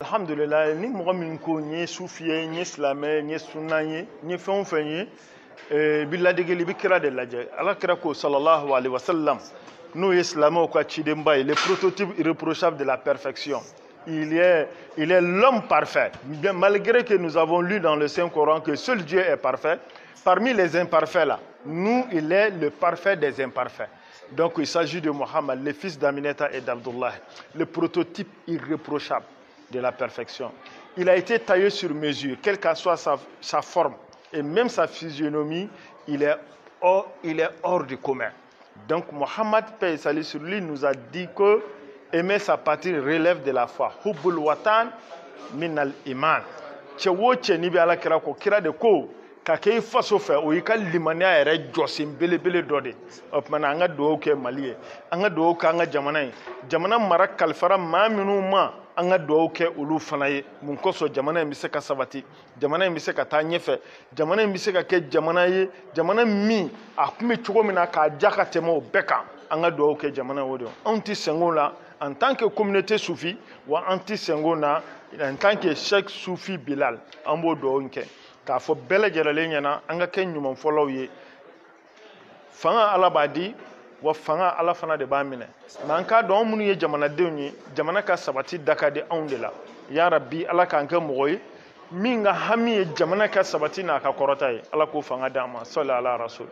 Alhamdulillah, ni mɔgɔ min ko n ye sufi ye, n ye silamɛ ye, n ye sunna ye, n ye fɛn o fɛn ye, i bɛ ladegeli, i bɛ kira de lajɛ. Ala kira ko sallallahu alaihi wa sallam, n'o ye silamɛw ka cidenba ye, le prototype irréprochable de la perfection. Il est l'homme parfait. Bien, malgré que nous avons lu dans le Saint-Coran que seul Dieu est parfait, parmi les imparfaits là, nous, il est le parfait des imparfaits. Donc il s'agit de Mohammed, le fils d'Aminata et d'Abdullah, le prototype irréprochable de la perfection. Il a été taillé sur mesure, quelle qu'en soit sa forme et même sa physionomie, il est hors du commun. Donc Mohammed, paix et salut sur lui, nous a dit que aimer sa patrie relève de la foi. حب الوطن من الإيمان. Cɛ o cɛ n'i bɛ Ala kira kɔ, kira de ko ka kɛ i faso fɛ, o y'i ka limaniya yɛrɛ jɔsen belebele dɔ de. O tuma na, an ka dugawu kɛ Mali ye, an ka dugawu kɛ an ka jamana ye. Jamana mara kalifara maa minnu ma, an ka dugawu kɛ olu fana ye. Mun kosɔn? Jamana in bɛ se ka sabati, jamana in bɛ se ka taa ɲɛfɛ, jamana in bɛ se ka kɛ jamana ye, jamana min a tun bɛ cogo min na k'a ja ka tɛmɛ o bɛɛ kan. An ka dugawu kɛ jamana o de ye. Anw tɛ sɛgɛn o la en tant que communauté soufi, wa an tɛ sɛgɛn o na en tant que Cheikh Soufi Bilal. An b'o dugawu kɛ k'a fɔ bɛɛ lajɛlen ɲɛna, an ka kɛ ɲumanfɔlaw ye. Fanga, Ala b'a di, wa fanga, Ala fana de b'a minɛ. Mɛ an k'a dɔn, anw minnu ye jamanadenw ye, jamana ka sabati da ka di anw de la. Yarabi, Ala k'an kɛ mɔgɔ ye min ka hami ye jamana ka sabati n'a ka kɔrɔta ye. Ala k'o fanga d'an ma. Sɔli ala rasul.